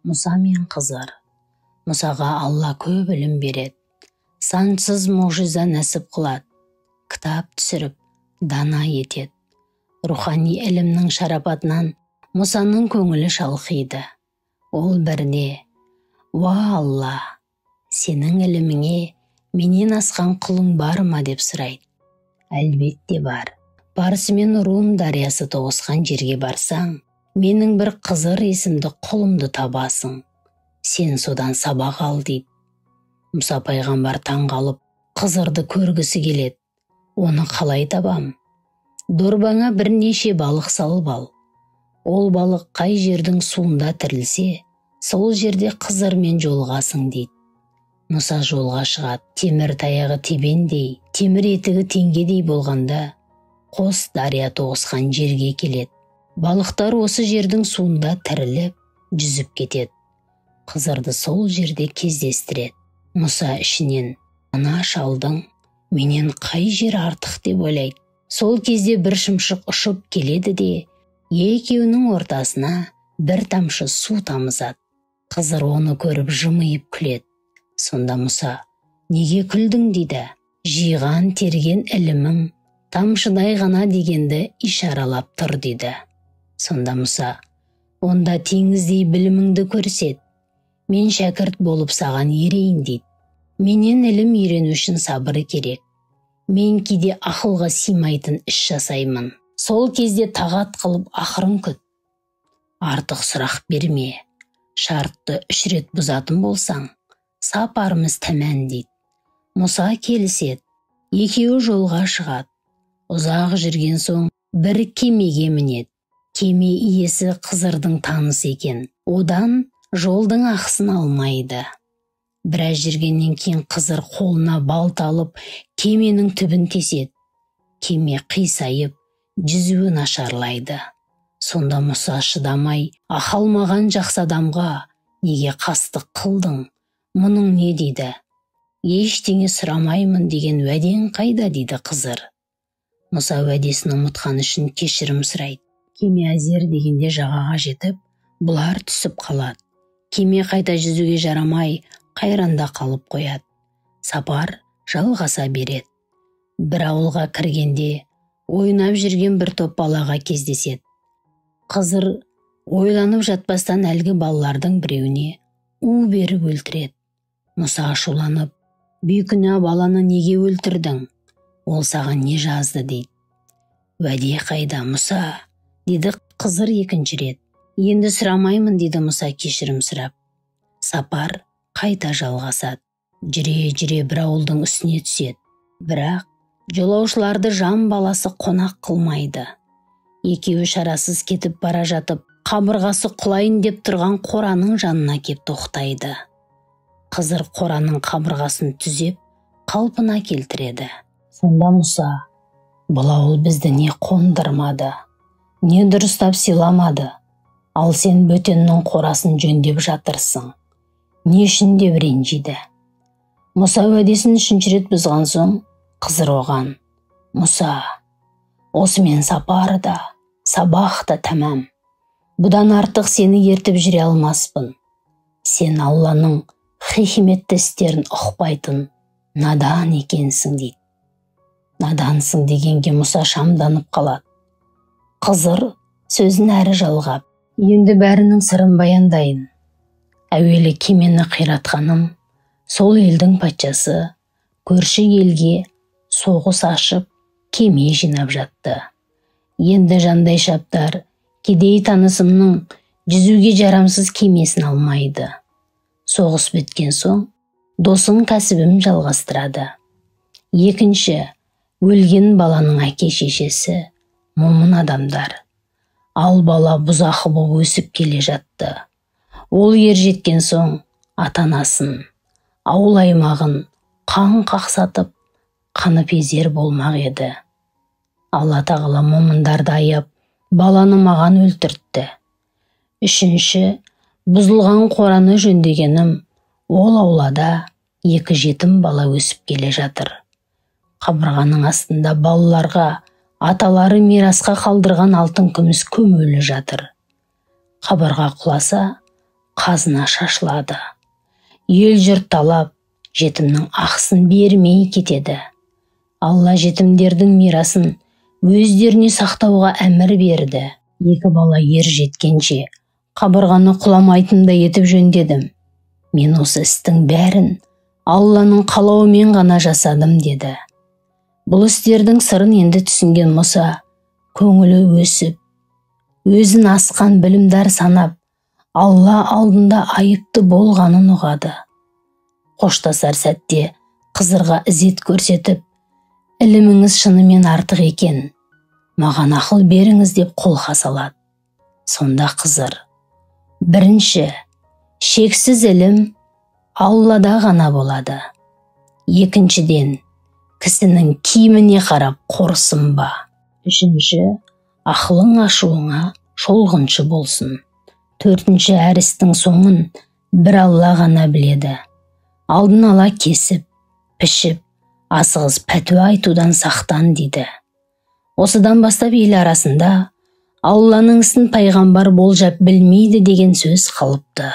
Мұса мен Қызыр. Мұсаға Алла көп ілім береді, сансыз мұғжиза нәсіп қылады, кітап түсіріп, дана етеді. Рухани ілімнің шарапатынан Мұсаның көңілі шалқиды. Ол бірде: «Уа Алла, сенің іліміңе менен асқан құлың бар ма?» деп сұрайды. Әлбетте бар. Парсы мен Рум дариясы тоғысқан жерге барсаң, менің бір Қызыр есімді құлымды табасың. Сен содан сабақ ал, дейді. Мұса пайғамбар таң қалып, Қызырды көргісі келеді. Оны қалай табам? Дорбаңа бірнеше балық салып ал. Ол балық қай жердің суында тірілсе, сол жерде Қызырмен жолығасың, дейді. Мұса жолға шығады. Темір таяғы тебендей, темір етігі теңгедей болғанда, қос дария тоғысқан жерге келеді. Балықтар осы жердің суында тіріліп, жүзіп кетеді. Қызырды сол жерде кездестіреді. Мұса ішінен: «Ана шалдың менен қай жері артық?» деп ойлайды. Сол кезде бір шымшық ұшып келеді де, екеуінің ортасына бір тамшы су тамызады. Қызыр оны көріп жымиып күледі. Сонда Мұса: «Неге күлдің?» дейді. «Жиған терген ілімің тамшыдай ғана дегенді ишаралап тұр», дейді. Сонда Мұса: «Онда теңіздей біліміңді көрсет, мен шәкірт болып саған ерейін», дейді. Менен ілім үйрену үшін сабыр керек. Мен кейде ақылға сыймайтын іс жасаймын. Сол кезде тағат қылып ақырын күт. Артық сұрақ берме. Шартты 3 рет бұзатын болсаң, сапарымыз тәмән, дейді. Мұса келіседі. Екеуі жолға шығады. Ұзақ жүрген соң бір кемеге мінеді. Кеме иесі Қызырдың танысы екен. Одан жолдың ақысын алмайды. Біраз жүргеннен кейін Қызыр қолына балта алып, кеменің түбін теседі. Кеме қисайып, жүзуі нашарлайды. Сонда Мұса шыдамай: «Ақалмаған жақсы адамға неге қастық қылдың? Мұның не?» дейді. «Ештеңе сұрамаймын деген уәдең қайда?» дейді Қызыр. Мұса уәдесін ұмытқан үшін кешірім сұрайды. Кеме әзер дегенде жағаға жетіп, бұлар түсіп қалады. Кеме қайта жүзуге жарамай, қайранда қалып қояды. Сапар жалғаса береді. Бір ауылға кіргенде ойнап жүрген бір топ балаға кездеседі. Қызыр ойланып жатпастан әлгі балалардың біреуіне у беріп өлтіреді. Мұса ашуланып: «Бейкүнә баланы неге өлтірдің? Ол саған не жазды?» дейді. «Уәде қайда, Мұса?» дейді Қызыр екінші рет. «Енді сұрамаймын», дейді Мұса кешірім сұрап. Сапар қайта жалғасады. Жүре-жүре бір ауылдың үстіне түседі. Бірақ жолаушыларды жан баласы қонақ қылмайды. Екеуі шарасыз кетіп бара жатып, қабырғасы құлайын деп тұрған қораның жанына кеп тоқтайды. Қызыр қораның қабырғасын түзеп, қалпына келтіреді. Сонда Мұса: «Бұл ауыл бізді не қондырмады, не дұрыстап сыйламады, ал сен бөтеннің қорасын жөндеп жатырсың. Не үшін?» деп ренжиді. Мұса уәдесін 3-ші рет бұзған соң Қызыр оған: «Мұса, осымен сапар да, сабақ та тәмам. Бұдан артық сені ертіп жүре алмаспын. Сен Алланың хикметті істерін ұқпайтын надан екенсің», дейді. Надансың дегенге Мұса шамданып қалады. Қызыр сөзін әрі жалғап: «Енді бәрінің сырын баяндайын. Әуелі кемені қиратқаным, сол елдің патшасы көрші елге соғыс ашып, кеме жинап жатты. Енді жандай шаптар кедей танысымның жүзуге жарамсыз кемесін алмайды. Соғыс біткен соң досың кәсібін жалғастырады. Екінші, өлген баланың әке шешесі момын адамдар. Ал бала бұзақы болып өсіп келе жатты. Ол ер жеткен соң ата-анасын, ауыл аймағын қан қақсатып, қаныпезер болмақ еді. Алла тағала момындарды аяп, баланы маған өлтіртті. Үшінші, бұзылған қораны жөндегенім, ол аулада 2 жетім бала өсіп келе жатыр. Қабырғаның астында балаларға аталары мирасқа қалдырған алтын күміс көмулі жатыр. Қабырға құласа, Қазына шашылады. Ел жұрт талап, жетімнің ақысын бермей кетеді. Алла жетімдердің мирасын өздеріне сақтауға әмір берді. 2 бала ер жеткенше қабырғаны құламайтындай етіп жөндедім. Мен осы істің бәрін Алланың қалауымен ғана жасадым, деді. Бұл істердің сырын енді түсінген Мұса көңілі өсіп, өзін асқан білімдар санап, Алла алдында айыпты болғанын ұғады. Қоштасар сәтте Қызырға ізет көрсетіп, іліміңіз шынымен артық екен, маған ақыл беріңіз деп қолқа салады. Сонда Қызыр: бірінші, шексіз ілім Аллада ғана болады. Екіншіден, кісінің киіміне қарап қорсынба. Үшінші, ақылың ашуыңа шолғыншы болсын. Төртінші, әр істің соңын бір Алла ғана біледі. Алдын ала кесіп, пішіп, асығыс пәтуа айтудан сақтан, дейді. Осыдан бастап ел арасында Алланың ісін пайғамбар болжап білмейді деген сөз қалыпты.